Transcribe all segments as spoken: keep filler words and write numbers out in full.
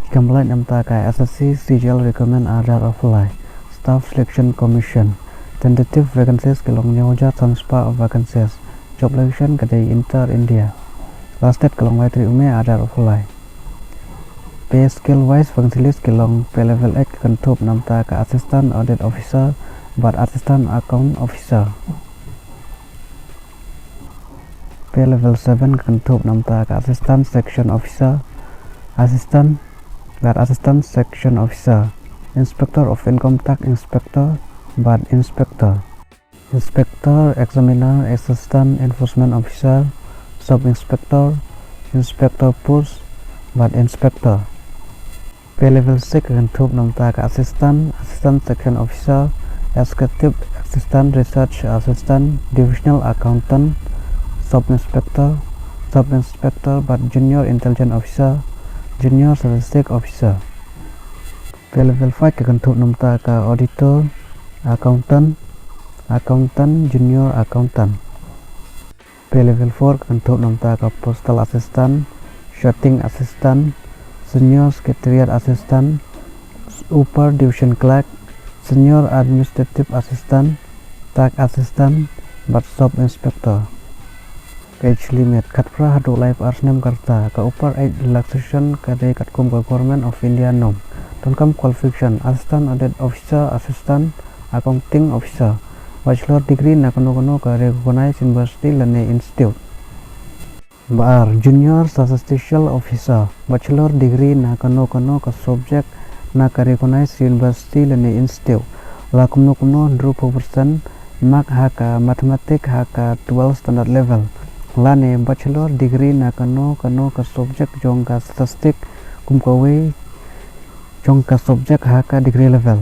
Kam lait namta ka S S C C G L Recruitment Order of Lai. Staff Selection Commission. Tentative vacancies ki long hynñiew hajar san spah vacancies. Job location ka dei inter India. Last date ka long lai tarik u May, order of Lai. Pay scale wise vacancy list ki long: pay level eight ka kynthup namta ka Assistant Audit Officer bad Assistant Account Officer. Pay level seven ka kynthup namta ka Assistant Section Officer, Assistant bad Assistant Section Officer, Inspector of Income Tax Inspector bad Inspector, Inspector Examiner, Assistant Enforcement Officer, Sub Inspector, Inspector Post bad Inspector. Pay level six ka kynthup namta ka Assistant, Assistant Section Officer, Executive Assistant, Research Assistant, Divisional Accountant, Sub Inspector, Sub Inspector bad Junior Intelligence Officer, Junior Statistic Officer. Pay level five ka kynthup namta ka Auditor, Accountant, Accountant, Junior Accountant. Pay level four ka kynthup namta ka Postal Assistant, Sorting Assistant, Senior Secretariat Assistant, Upper Division Clerk, Senior Administrative Assistant, Tax Assistant bad Sub Inspector. Age limit khatphra haduh laiphew ar snem ka rta. Ka upper age relaxation ka dei katkum ka Government of India norm. Donkam qualification: Assistant Audit Officer, Assistant Accounting Officer, bachelor degree na kano kano ka recognized university lane institute. Ba ar, Junior Statistical Officer, bachelor degree na kano kano ka subject na ka recognized university lane institute. La kumno kumno hynriewphew percent mark ha ka mathematics ha ka twelve standard level, lane bachelor degree na kano kano ka subject jong ka statistic kum kawei jong ka subject ha ka degree level.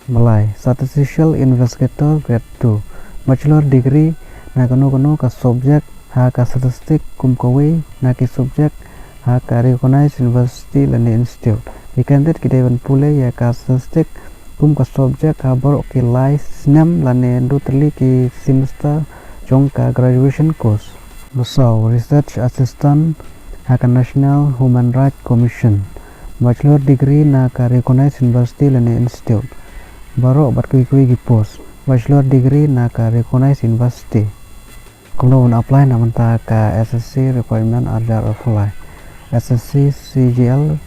Ba lai, Statistical Investigator Grade two, bachelor degree na kano kano ka subject ha ka statistic kum kawei na ki subject ha ka recognized university lane institute. Ki candidate ki dei ban pule ïa ka statistic kum ka subject ha baroh ki lai snem lane hynriew tylli ki semester jong ka graduation course. Ba saw, Research Assistant ha ka National Human Rights Commission, bachelor degree na ka recognized university lane institute. Baroh bad kiwei kiwei ki post, bachelor degree na ka recognized university. Kumno ban apply? Na bynta ka S S C Recruitment Order of Lai, S S C C G L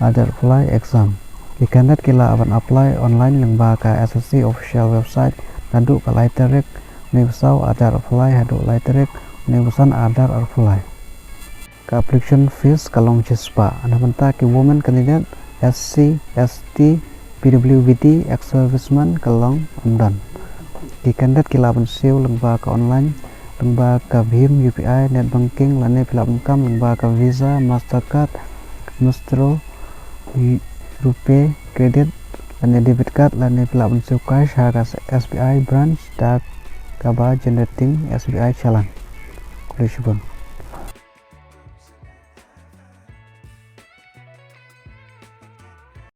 Order of Lai exam, ki candidate ki lah ban apply online lyngba ka S S C official website naduh ka lai tarik u May basaw, Order of Lai, haduh lai tarik u May basan, Order of Lai. Ka application fees ka long shispah. Na bynta ki women candidate, S C, S T, P W B D, ex-serviceman ka long ym don. Ki candidate ki lah ban siew lyngba ka online, lyngba ka BHIM U P I, net banking, lane phi lah ban kam lyngba ka Visa, Mastercard, Maestro, RuPay, credit lane debit card, lane phi lah ban siew cash ha ka S B I branch da kaba generating S B I challan. Khublei shibun.